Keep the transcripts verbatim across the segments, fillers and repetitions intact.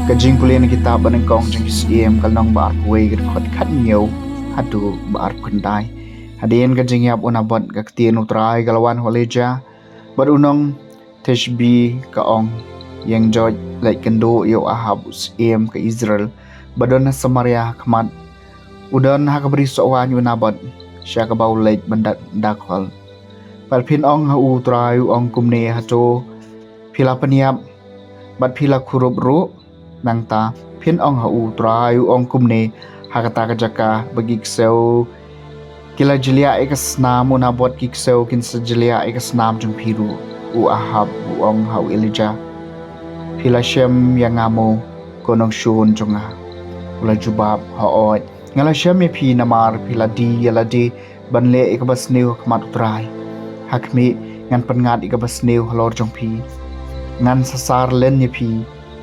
Ka jingpule na kitab ba nyngkong jong ki Syiem, ka lynnong ba arphew wei, ka dkhot khathynñiew haduh ba arphew khyndai. Hadien ka jingïap u Nabot, ka ktien u Trai ka la wan ha u Elijah bad u nong Tishbi, ka ong, ïeng joit, leit kynduh ïa u Ahab u syiem ka Israel ba don ha Samaria, ha khmat u don ha ka bri sohwaiñ u Nabot, sha kaba u leit ban da-, dakhol. Bad phin ong ha u, U Trai u ong kumne: Hato phi la pynïap bad phi la khurup ruh? Nangta phin ong ha u, U Trai u ong kumne: Ha kata ka jaka ba ki ksew ki la jliah ïa ka snam u Nabot, ki ksew kin sa jliah ïa ka snam jong phi ruh. U Ahab u ong ha u Elijah: Phi la shem ïa nga mo, ko nongshun jong nga? U la jubab: Hooid, nga la shem ïa phi, namar phi la die ïa lade ban leh ïa kaba sniew ha khmat U Trai. Ha khmih, ngan pynngat ïa kaba sniew halor jong phi. Ngan sa sar len ïa phi.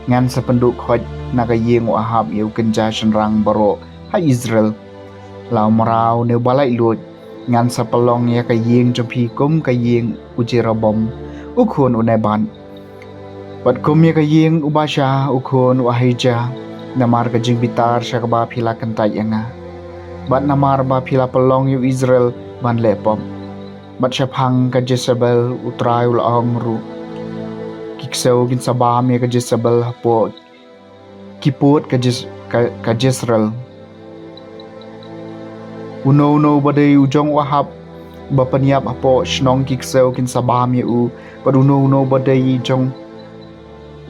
Ngan sa pynduh khoit na ka ïing u Ahab ïa u kynja shynrang baroh ha Israel, la u mraw ne u ba laitluid. Ngan sa pynlong ïa ka ïing jong phi kum ka ïing u Jeroboam u khun u Nebat, bad kum ïa ka ïing u Baasha u khun u Ahijah, namar ka jingbitar sha kaba phi la kyntait ïa nga, bad namar ba phi la pynlong ïa u Israel ban leh pop. Bad shaphang ka Jesebel, U Trai u la ong ruh: Ki ksew kin sa bam ïa ka Jesebel hapoh ki pud ka Jes-, ka, ka Jezreel. Uno uno ba dei u jong u Ahab ba pynïap hapoh shnong, ki ksew kin sa bam ïa u, bad uno uno ba dei jong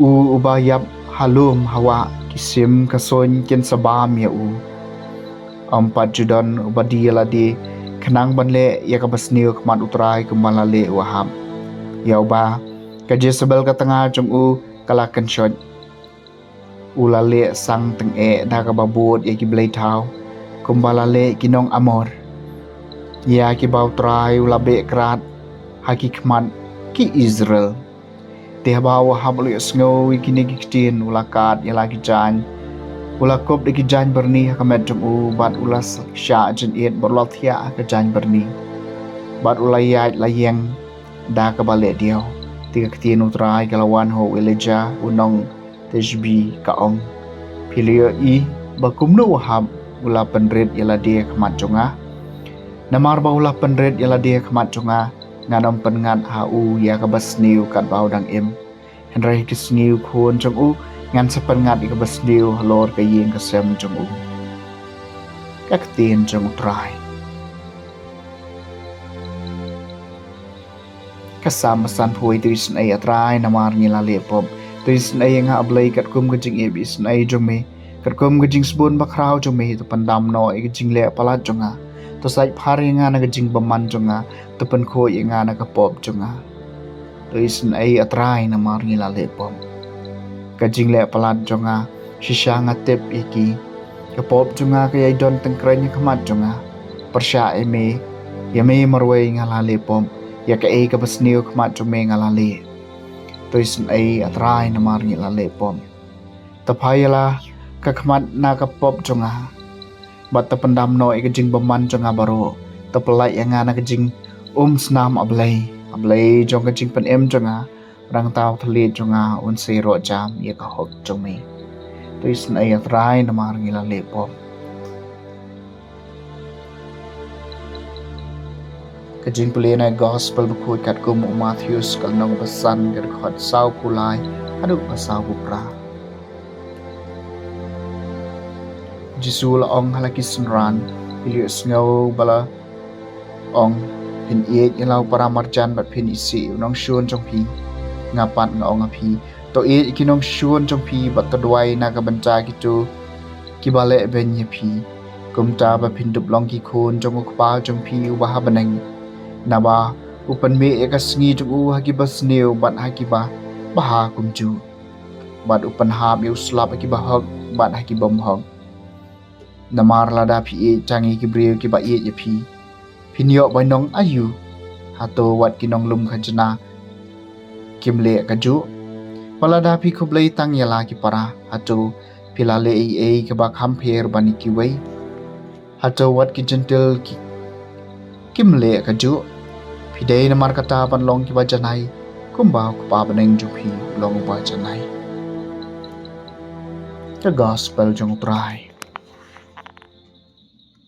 u uba ïap ha lum ha wah, ki sim ka suiñ kin sa bam ïa u. Ym pat ju don uba die ïa lade khnang ban leh ïa kaba sniew ha khmat U Trai kumba la leh u Ahab, ïa uba ka Jesebel ka tnga jong u ka la kynshoit. U la leh sang tyngeh da kaba bud ïa ki blei thaw, kumba la leh ki nong Amor, ïa kiba U Trai u la beh krad ha ki khmat ki Israel. Te haba u Ahab u la ïohsngew ïa kine ki ktien, u la kad ïa la ki jaiñ, u la kup da ki jaiñ byrni ha ka met jong u, bad u la s-, shah jynit, bad u la thiah ha ka jaiñ byrni, bad u la ïaid la ïeng da kaba leh diaw. Te ka ktien U Trai ka la wan ha u Elijah u nong Tishbi, ka ong: Phi la ïohi ba kumno u Ahab u la pynrit ïa lade ha khmat jong nga? Namar ba u la pynrit ïa lade ha khmat jong nga, ngan ym pynngat ha u ïa kaba sniew katba u dang im. Hynrei ha ki sngi u khun jong u, ngan sa pynngat ïa kaba sniew halor ka ïing ka sem jong u. Ka ktien jong U Trai. Ka Salm ba sanphew wei. To isynei, A Trai, namar ngi la leh pop. To isynei ïa nga, A Blei, katkum ka jingïeit isynei jong me, katkum ka jingsbun bakhraw jong me. To pyndam noh ïa ka jingleh palat jong nga. To sait phar ïa nga na ka jingbymman jong nga. To pynkhuid ïa nga na ka pop jong nga. To isynei, A Trai, namar ngi la leh pop. Ka jingleh palat jong nga, shisha nga tip ïa ki. Ka pop jong nga ka ïai don tyngkreiñ ha khmat jong nga. Pyrshah ïa me, ïa me marwei nga la leh pop. Ïa kaei kaba sniew ha khmat jong me nga la leh. To isynei, A Trai, namar ngi la leh pop. To phai ïa la ka khmat na ka pop jong nga, bad to pyndam noh ïa ka jingbymman jong nga baroh. To pyllait ïa nga na ka jingumsnam, A Blei, A Blei jong ka jingpynim jong nga. Nangta u thylliej jong nga un sa ïaroh jam ïa ka hok jong me. To isynei, A Trai, namar ngi la leh pop. Ka jingpule na Gospel bakhuid katkum u Mathaios, ka lynnong ba san, ka dkhot sawphew lai haduh ba sawphew phra. Jisu u la ong ha la ki synran: Phi la ïohsngew ba la ong: Phin ïeit ïa la u para marjan bad phin isih ïa u nongshun jong phi. Nga pat nga ong ha phi, to ïeit ïa ki nongshun jong phi, bad to duwai na ka bynta kito kiba lehbeiñ ïa phi, kumta ba phin dup long ki khun jong u Kpa jong phi uba ha bneng. Naba u pynmih ïa ka sngi jong u ha kiba sniew bad ha kiba bha kumjuh, bad u pynhap ïa u slap ha kiba hok bad ha ki bymhok. Namar lada phi ïeit tang ïa ki briew kiba ïeit ïa phi, phin ïoh bainong aïu? Hato wat ki nonglum khajna kim leh kajuh? Bad lada phi khublei tang ïa la ki para, hato phi la leh ei ei kaba kham pher ban ïa kiwei? Hato wat ki jentil ki, kim leh kajuh? Phi dei namar kata ban long kiba janai, kumba u Kpa bneng jong phi u long uba janai. The Gospel jong U Trai.